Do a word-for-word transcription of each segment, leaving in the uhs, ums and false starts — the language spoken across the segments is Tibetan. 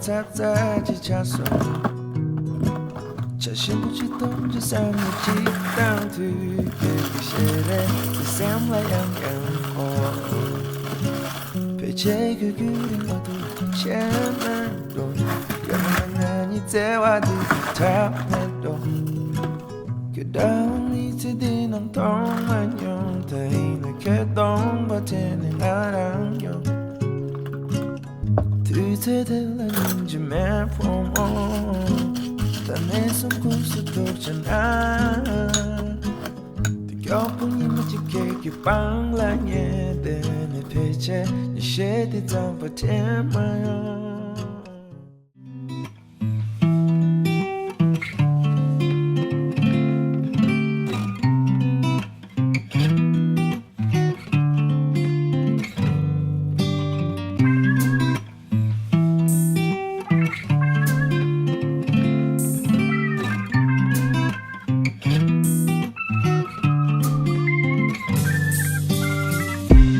ཚ་ཚ་ཅིག་ཆགས་སོང་། ཆ་ཞིམ་པོ་ཅིག་འཐུང་རྒྱུ་བསམ་ནས་ཅིག་བཏང་དུས། ཁྱོད་ཀྱི་ཞལ་རས་དེ་སེམས་ལ་ཡང་ཡང་འོང་། ཕལ་ཆེར་ཁྱོད་རྒྱུན་རིང་མ་ཐུག་ཆད་མེད་འགྲོ། ཡང་ན་ང་གཉིས་བརྩེ་བ་འདི་ཐབས་མེད་འགྲོ། ཁྱོད་འདྲ་བ་ནི་ཚེ་འདི་ནང་མཐོང་མ་མྱོང་། ད་ཡིན་ན་ཁྱོད་སྟོང་པ་དྲན་ནས་ང་རང་ཡོང་། དུས་ཚོད་དེ་ལ་སྙིང་རྗེ་མེད་ཕོ་མོ། ད་ནས་བཟུང་ཁུངས་སུ་ཐུག་བྱས་ན། དེ་མགྱོགས་པོ་ཉི་མ་གཅིག་ཁྱེད་ཀྱི་པང་ལ་ཉལ་བསྡད་ནས། ཕལ་ཆེར་ཉིན་ཤས་དེ་ཙམ་པ་དྲན་མ་ཡོང་།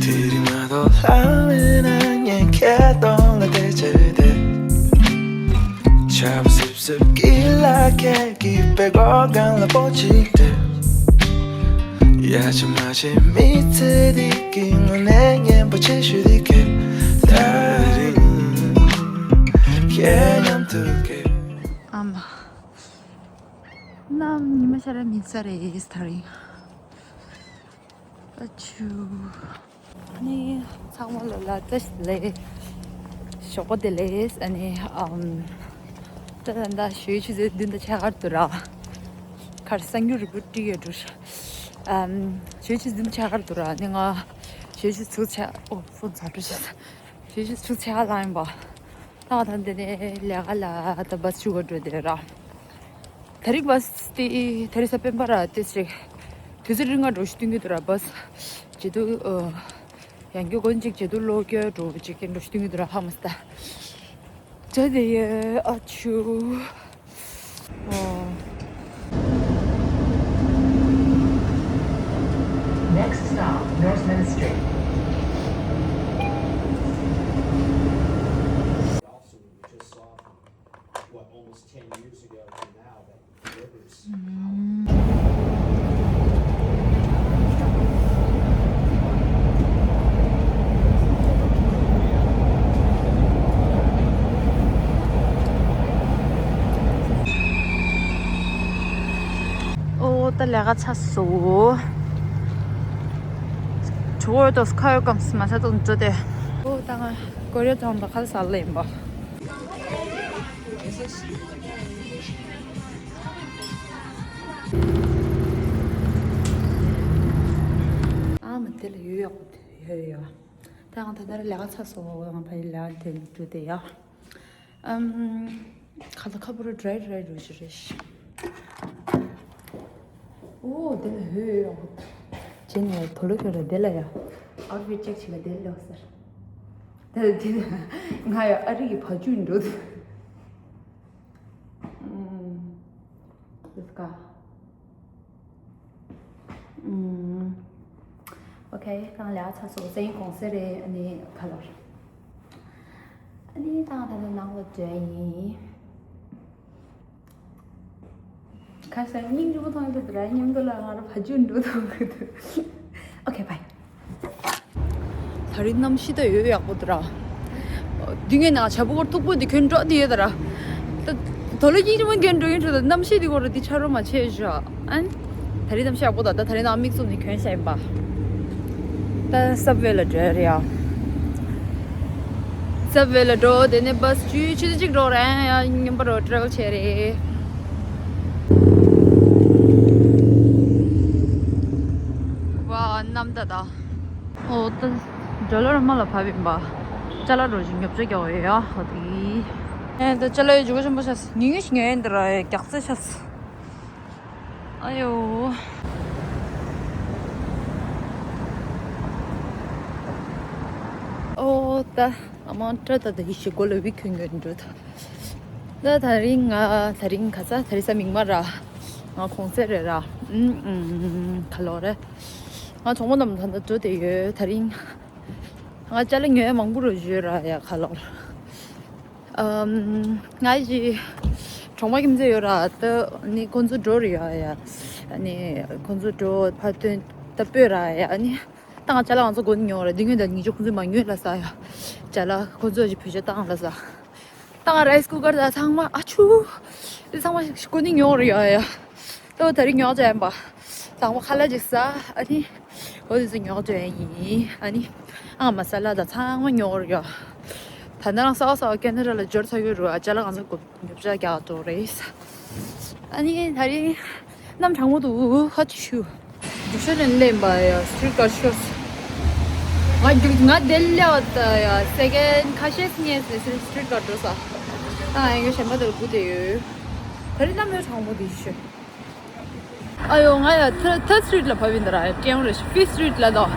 དེ་རིང་མ་གཏོགས་ལྷག་མེད་ན་ངས་ཁྱེད་གདོང་ལ་བལྟས་བྱས་བསྡད། ཆར་པ་སིབ་སིབ་ཀྱི་ལ་ཁད་ཀྱིས་པད་ཀོག་སྒང་ལ་སྤོ་ཅིག་སྤྲད། ཡ་ཆ་མ་ཆེ་མི་ཚེ་འདི་གི་དངོས་གནས་སྙན་པོ་ཆེ་ཤོས་འདི་ཁྱེད་ད་རེད། ཁྱེད་མཉམ་དུ་སྐྱེས། ཨ་མ། གནམ་ཉི་མ་ཤར་ར་མིན་ས་རེད་ད་རིང་། ཨ་ཆུ། ཨ་ནི་ཚང་མ་ལ་ལ་བཀྲ་ཤིས་བདེ་ལེགས། ཞོགས་པ་བདེ་ལེགས། ཨ་ནི་ཨམ། ད་ད་ད་ཞོལ་ཆུ་ཚོད་བདུན་དང་ཕྱེད་ཀར་འདུག་ར། ཁར་གསར་འགྱུར་རི་པོར་ཊི་ཡོད་འགྲོ། ཨམ། ཞོལ་ཆུ་ཚོད་བདུན་ཕྱེད་ཀར་འདུག་ར། ཨ་ནི་ང་ཞོལ་ཆུ་ཚོད་ཕྱེད། ཨོ་ཕོན་ཚ་འགྲོ་ཤག་ཞོལ་ཆུ་ཚོད་ཕྱེད་ཀ་ལངས་ཡིན་པ། ད་ང་ད་འདི་ནས་ལས་ཀ་ལ་ད་བཱས་ཞུ་ག་འགྲོ་བསྡད་ར། ད་རིང་བཱས་དེ་ད་རིང་གཟའ་སྤེན་པ་ར། དེ་ཞིག་དུས་ཚོད་རིང་ང་འགྲོ་ཞིག་སྟོན་གྱི་འདུག་ར། བཱས་བརྗེད་དུས་ཨ། ཡང་སྐྱར་གོན་ཅིག་བརྗེད་དུས་ལོག་སྐྱོད་འགྲོ་ཅིག་གི་འགྲོ་ཞིག་སྟོན་གྱི་འདུག་ར། ཧ་མ་སྟ། ད་དེ་ཡ་ཨ་ཆུ། ཨོ། Next stop, Northminster. What, almost ten years ago to now, that delivers. ཨོ་ད་ལས་ཀ་ཚར་སོང་། ཇོ་བོ་ཏོ་ཁ་ཡོད་ཀམ་སི་མ་ས་ཏོ་འགྲོ་དེ། ཨོ་ད་ང་ཀོ་རི་ཡ་ཚང་པ་ཁ་ས་ལ་ཡིན་པ། ཨ་མ་དེ་ལ་ཡོད་ཡག་པོ་དེ་ཡོད་ཡོད། ད་ང་ད་ལྟ་ལས་ཀ་ཚར་སོང་། ང་ཕ་ཡི་ལས་ཀ་དེ་འགྲོ་དེ་ཡ། ཨམ། ཁ་ལ་ཁ་བོར་ཌི་རའི་ཌི་རའི་རུ་ཞིག་རེད། ཨོ་དེ་ལ་ཧོས་ཡོད་ཡག་པོ། ཇེ་ནས་དོ་ལོ་ཁྱོད་ར་དེ་ལ་ཡ། ཨའུ་ཊི་ཕིཊ་ཅེག་བྱེད་ལ་དེ་ལོག་ཟེར། ད་དེ་ང་ཡང་ཨ་རི་གི་བ་ཕྱུགས་འགྲོ་འདུག་ཨུམ། དེ་སྐ། ཨུམ། ཨོ་ཁེ། ད་ང་ལས་ཀ་ཚར་སོང་། སང་ཉིན་གུང་སེང་རེད། ཨ་ནི་ཁ་ལོར། ཨ་ནི་ད་ང་ད་ལྟ་ནང་ལ་འགྲོ་ཡིན། ཁ་སང་སྙིང་རྗེ་པོ་མཐོང་གི་འདུག་ར། མཉམ་དུ་ལ་ང་རང་བ་ཕྱུགས་འགྲོ་མཐོང་གི་འདུག་ཨོ་ཁེ་བྷའི། ད་རིང་གནམ་གཤིས་ད་ཡོད་ཡག་པོ་འདུག་ར། དུས་ངན་ན་བྱ་ཕོ་ཁོར་མཐུག་པོ་འདི་གྱོན་འགྲོ་འདི་ཡོད་ད་ར། ད་དོ་ལོ་ཡིན་རུང་གྱོན་འགྲོ་ཡིན་འགྲོ། ད་གནམ་གཤིས་འདི་ཁོ་ར་འདི་ཆ་རོ་མ་ཆེ་ཞུ་ཨན། ད་རིང་གནམ་གཤིས་ཡག་པོ་འདུག་ད་ད་རིང་ནང་མིག་བཙུམ་ནས་གྱོན་བཞག་ཡིན་པ། ད་སབ་ཝེ་ལ་འགྲོ་རེད་ཡ། སབ་ཝེ་ལ་འགྲོ། དེ་ནས་བཱས་ཆུ་ཆུ་ཚོད་གཅིག་འགྲོ་རེད་ཡ། མཉམ་པ་རོ་ཊི་རེ་ཝལ་བྱས་རེད། ཝ་གནམ་ད་ད། ཨོ་ད་ཌོ་ལར་མ་ལ་བབས་ཡིན་པ། ཅ་ལག་རོ་ཞིག་ཉོ་ཆ་རྒྱག་ཡོད་ཡ། ཨོ་དེ། ཨེ་ད་ཅ་ལག་ཡོད་འཇུག་ཆེན་པོ་ཤ་ཉུང་ཉུང་ཞིག་ཉོས་ཡིན་ད་ར། རྒྱག་རྩེ་ཤ། ཨ་ཡོ། ཨོ་ད་ཨ་མ་ཏྲ་ད་ད་ཡི་ཤི་གོ་ལ་བི་ཁྱོད་ཉོས་འགྲོ་ད། ད་ད་རིང་ང་ད་རིང་ག་ས་ད་རིང་གཟའ་མིག་དམར་ར། ང་གུང་སེང་རེད་ར། ཨུམ་ཨུམ་ཁ་ལོ་རེད། ང་གྲོགས་མོ་རྣམས་ད་ད་འགྲོ་དེ་ཡོད་ད་རིང་། ང་ཅ་ལག་ཉོ་ཡ་མང་པོ་རུ་ཡོད་ར་ཡ་ཁ་ལོར། ཨམ། ང་ཡི་གྲོང་པ་ཁྱིམ་མཚེས་ཡོད་ར། ད་ནི་ཁོང་ཚོ་འགྲོ་རེ་ཡོད་ཡ། ནི་ཁོང་ཚོ་འགྲོ་ཕ་དོན་ད་སྤོས་ར་ཡ། ནི་ད་ང་ཅ་ལག་ང་ཚོ་གོན་ཉོ་ར། འདི་ངོས་ད་ཉི་ཆོ་ཁོང་ཚོ་མ་ཉོས་ལ་ས་ཡ། ཅ་ལག་ཁོང་ཚོ་ཅི་བོད་ཆ་བཏང་ལ་ས། ད་ང་རའི་སི་ཀུ་ཀར་ད་ཚང་མ་ཨ་ཆུ། འདི་ཚང་མ་གོན་ནི་ཉོ་རེ་ཡོད་ཡ། ད་ད་རིང་ཉོ་ཅ་ཡིན་པ། ཚང་མ་ཁ་ལག་ཅིག་ཟ། ཨ་ནི། འོ་དེ་ཚོ་ཉོ་ཅ་ཡིན། ཨ་ནི། ཨ་མ་ས་ལ་ད་ཚང་མ་ཉོ་རེ་ཡོད། ད་ནི་རང་ས་བ་ས་བ་ཀེ་ན་ཌ་ལ་འབྱོར་ཚར་ཡོད་རུ། ཨ་ཅ་ལག་ང་ཚོ་གོ་ཉོ་ཅ་རྒྱག་འགྲོ་རེད། ཨ་ནི་ད་རིང་གནམ་གྲང་མོ་འདུག་ཧ་ཅི་ཤུ། རྒྱུག་ཤར་ནས་སླེབས་པ་ཡ། སི་ཊི་རི་ཊི་ཀར་ཤོར། ང་རྒྱུག་ང་དེ་སླེབས་པ་ད་ཡ། སེ་ཀེན་ཌི་ཁ་ཤས་སྙེད་སི་ཊི་རི་ཊི་ཀར་འགྲོ་ས། ད་ང་ཡོད་གཞན་པ་དེར་སྒུག་བསྡད་ཡོད། ད་རིང་གནམ་ཡོད་གྲང་མོ་འདུག་ཤུ། ཨ་ཡོ། ང་ཡ་ཐར་ཐར་སི་ཊི་རི་ཊི་ལ་བབས་ཡིན་ད་ར། ཡ་ཀྲེང་རེ་ཤི་ཕིབ་སི་ཊི་རི་ཊི་ལ་དོ།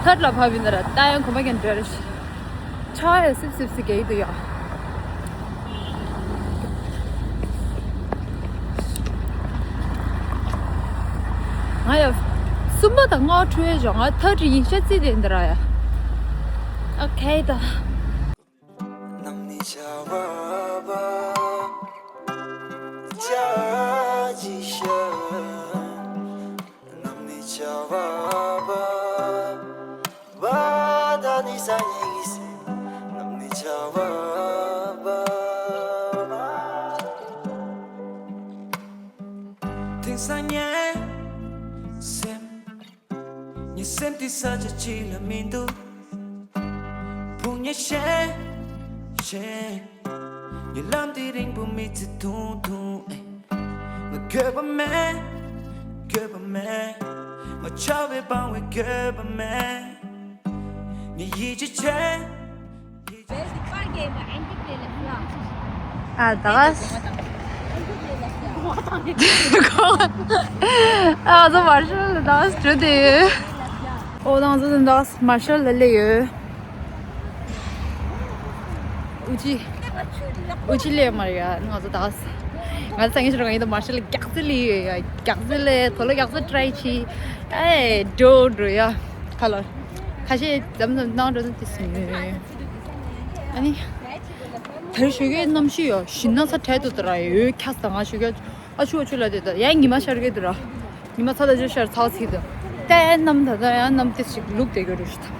ཐར་ཌི་ལ་བབས་ཡིན་ད་ར། ད་ཡང་གོམ་པ་རྒྱག་འདྲ་རེ་ཤི། ཆ་ཡ་སིབ་སིབ་སི་གེ་ཡི་དུ་ཡ། ང་ཡ་གསུམ་པ་དང་ལྔ་པ་འཕྲོད་ཡ་ཞོག་ང་ཐར་ཌི་ཡིན་ཤ་རྩི་དེ་ཡིན་ད་ར་ཡ། ཨོ་ཁེ་ད། དེང་སང་ངའི་སེམས། ངའི་སེམས་འདི་ས་ཆ་གཅིག་ལ་མི་འདུག་ཕུང་ཉེ་ཤེས་ཤེས། ངའི་ལམ་འདི་རིང་པོ་མི་ཚེ་ཐུང་ཐུང་ཨེ། ང་འགྱོད་པ་མེད། འགྱོད་པ་མེད། ང་ཆགས་པའི་སྤང་བའི་འགྱོད་པ་མེད། ངའི་ཡིད་ཆེས་བྱེད། ཨ་ད། ཨ་ང་ཚོ་མར་ཤལ་ལ་ད་འགྲོ་དེ་ཡོད། ཨོ་ང་ཚོ་ད་མར་ཤལ་ལ་སླེབས་ཡོད། ཨུ་ཅི། ཨུ་ཅི་སླེབས་མ་རེད་ཡ། ང་ཚོ་ད། ང་ཚོ་སང་ཉིན་ཤར་གང་ཡིན་ད་མར་ཤལ་ལ་རྒྱག་རྩི་སླེབས་ཡོད་ཡ། རྒྱག་རྩི་སླེབས། དོ་ལོ་རྒྱག་རྩི་ཊི་རའི་བྱས། ཨེ་འགྲོ་འགྲོ་ཡ། ཁ་ལོ། ཁ་ཤས་འཛམ་འཛམ་གནང་འགྲོ་ན་དེ་སུ་ཡོད། ཨ་ནི། ད་རེས་ཞོགས་ཀའི་གནམ་གཤིས་ཡོ་ཞིན་ན་ཚ་དྲལ་དུ་ད་ར་ཡོད་ཁྱ་ས་ང་ཞོགས་ཀའི་ཨ་ཆུ་ཨ་ཆུ་ལ་དེ་ད་ཡ་ཉི་མ་ཤར་གི་དུ་ར། ཉི་མ་ཚ་ད་ཆུ་ཤར་ཚ་ཚིག་དུ། ཏའི་གནམ་ད་ད་ཡ་གནམ་དེ་ཞིག་ལུག་དེ་གི་རུ་ཤི་ད།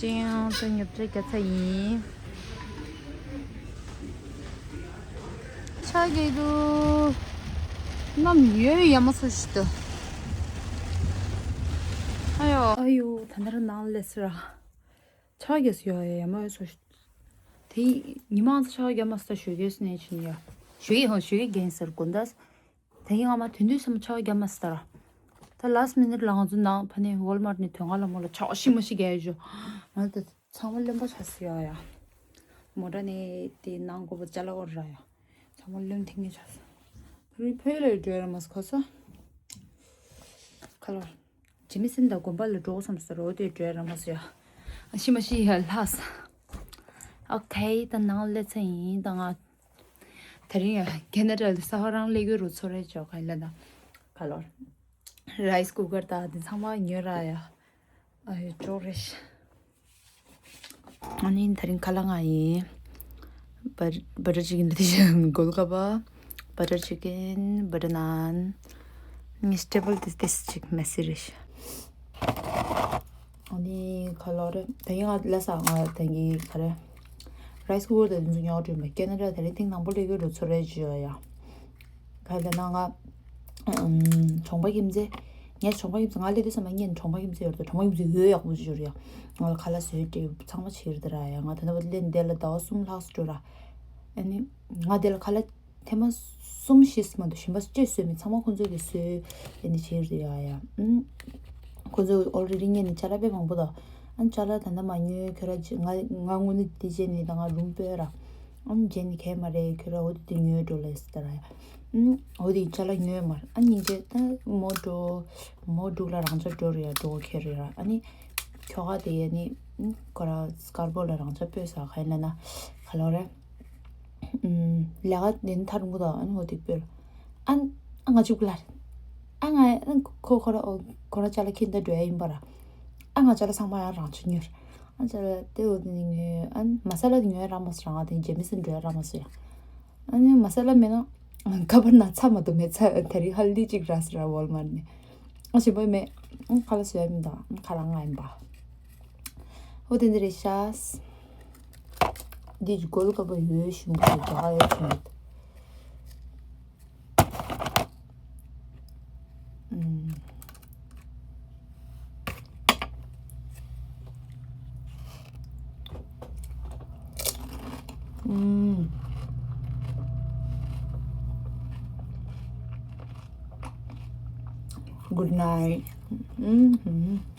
ཅིང་ཏུ་ཉོ་ཆ་རྒྱག་ཚར་ཡིན། ཆ་གི་དུ་གནམ་ཡོད་ཡ་མ་སུ་ཞིག་ཏུ། ཨ་ཡོ་ཨ་ཡོ། ད་ནར་ནང་ལས་སུ་ར། ཆ་གི་སུ་ཡོ་ཡ་མ་ཡོད་སུ་ཞིག་དེ་ཉི་མ་ཚོ་ཆ་གི་མ་སུ་ཞོད་གེ་སུ་ནས་ཕྱིན་ཡ། ཞོད་གེ་ཧོ་ཞོད་གེ་རྒན་སར་དགོན་ད། དེ་ཡིན་ང་མ་དུས་དུས་སམ་ཆ་བ་རྒྱབ་མ་སི་ཏར། ད་ལཱ་སི་མི་ནིཊ་ལ་ང་ཚོ་ནང་ཕ་ནས་ཝོལ་མར་ནས་དོན་ཁང་ལ་མོ་ལ་ཆ་བ་ཤི་མ་ཤི་རྒྱག་ཡོད་ཞུ། ང་ད་ཚང་མ་རློན་པ་ཆ་སི་ཡ་ཡ། མོ་ཊ་ནས་དེ་ནང་སྒོ་པ་ཅ་ལག་བར་ར་ཡ། ཚང་མ་རློན་ཐིང་ངེ་ཆ་སི། ཕ་རི་ཕེ་ལ་འགྲོ་ཡ་ར་མ་སི་ཁོ་ས། ཁ་ལོར། ཇི་མི་སིན་ད་དགོན་པ་ལ་འགྲོ་སམ་སི་རོ་དེ་འགྲོ་ཡ་ར་མ་སི་ཡ། ཤི་མ་ཤི་ཡ་ལྷ་ས། ཨོ་ཁེ་ད་ནང་ལས་ཚ་ཡིན་ད་ང་། དེ་རིང་ཡ་ཁེ་ན་ཌ་ལ་ས་ཧོ་རང་ལས་གུ་རུ་ཚོ་རེ་ཅོ་ཁ་ལ་ན། ཁ་ལོར། རའི་སི་ཀུ་ཀར་དང་དེ་ཚང་མ་ཉོས་ར་ཡ། ཨ་ཡོ་ཅོ་རེ་ཤ། ཨ་ནི་དེ་རིང་ཁ་ལག་ང་ཡིན། བ་བ་ཊར་ཅི་ཀིན་དེ་བཞིན་གོལ་ཀ་པ། བ་ཊར་ཅི་ཀིན། བ་ཊར་ནཱན། ངས་ཊེ་བལ་དེ་དེ་ཅིག་མེ་སི་རེ་ཤ། ཨ་ནི་ཁ་ལོ་རེ་ད་ཡིན་ང་ལ་ས་ང་ད་གི་ཁ་རེ། རའི་སི་ཀུ་ཀར་དེ་ཚོ་ཉོ་བྲོས་མ་ཁེ་ན་ཌ་དེ་རིང་ཐེངས་དང་པོ་ལས་གི་རུ་ཚོ་རེ་ཇི་ཡ་ཡ། ག་ལ་ན་ང་གྲོང་པ་ཁྱིམ་མཚེས། ངས་གྲོང་པ་ཁྱིམ་མཚེས་ང་ལས་དུས་སམ་ངས་གྲོང་པ་ཁྱིམ་མཚེས་ཡོད་དོ། གྲོང་པ་ཁྱིམ་མཚེས་ཡོད་ཡག་པོ་ཞུ་རེ་ཡ། ང་ལ་ཁ་ལག་བཟོས་ཏེ་ཚང་མ་ཕྱིར་དེ་ར་ཡ། ང་ད་ནི་བ་ལེན་དེ་ལ་ཟླ་བ་གསུམ་ལྷག་སུ་འགྲོ་ར། ཨ་ནི་ང་དེ་ལ་ཁ་ལག་ཐེངས་མ་གསུམ་བཞི་མ་གཏོགས་གཞན་པ་གཅིག་བཟོས་མེད། ཚང་མ་ཁོང་ཚོ་གིས་བཟོས་ཨེ་ནི་བྱས་རེད་ཡ་ཡ། ཨུམ། ཁོང་ཚོ་ཨོ་རི་རི་ངས་ནི་ཅ་ལག་དཔེ་མང་པོ་དང་། ཨ་ནི་ཅ་ལག་ད་ལྟ་མ་ཉོས་ཁྱོད་ར་ཅི་ང་ང་དངོས་གནས་དེ་བྱས་ནི་ད་ང་རུམ་སྤོས་ར། ཨ་ནི་བྱས་ནི་གས་མ་རེད་ཁྱོད་ར་འོ་དེ་དེ་ཉོས་འགྲོ་ལས་སི་ད་ར་ཡ། ཨུམ། འོ་དེ་ཅ་ལག་ཉོས་མར། ཨ་སྙིང་རྗེ། ད་མོ་འགྲོ། མོ་འབྲུག་ལ་རང་ཅག་འགྲོ་རེད་ཡ། འགྲོ་ཁེ་རེད་ར། ཨ་ནི་ཁྱོ་ག་དེ་ཡ་ནི་ཨུམ། ཁོ་ར་སྐར་པོ་ལ་རང་ཅག་སྤོས་ས་ག་ཡིན་ལ་ན་ག་ལོ་རེད། ཨུམ། ལས་ཀ་དེ་ནི་ཐར་འགོ་དང་ཨ་ནི་འོ་དེ་སྤོས། ཨ་ཨ་ང་ཅུག་ལ། ཨ་ང་ཨ་ཁོ་ཁོ་ར་ཨོ་ཁོ་ར་ཅ་ལག་ཁྱེར་འདི་འགྲོ་ཡ་ཡིན་པ་ར། ཨ་ང་ཅ་ལག་ཚང་མ་ཡང་རང་ཅག་ཉོས། ཨ་ཅ་ལག་དེ་འོ་དེ་ནི་ཉོས། ཨ་མ་ས་ལ་དེ་ཉོ་ཡ་རག་མ་སོང་ར། ང་དེ་རྗེས་མི་སེ་འགྲོ་ཡ་རག་མ་སོང་ཡ། ཨ་ནི་མ་ས་ལ་མེད་ན་ཁ་པར་ན་ཚ་མ་དུ་མེད་ཚ། དེ་རིང་ཧ་ལི་གཅིག་རག་སོང་ར་ཝོལ་མར་ནས། ཨ་ཞིམ་པོ་མེད། ཨ་ཁ་ལག་བཟོ་ཡ་མི་འདུག་ཨ་ཁ་ལག་ང་ཡིན་པ། ཨོ་དེ་འདི་རེད་ཤག་འདི་གོལ་ཀ་པ་ཡོད་ཞིམ་པོ་རྒྱག་ཡོད་ཀྱི་མེད། ཨུམ། ཨུམ། Good night. ཨུམ།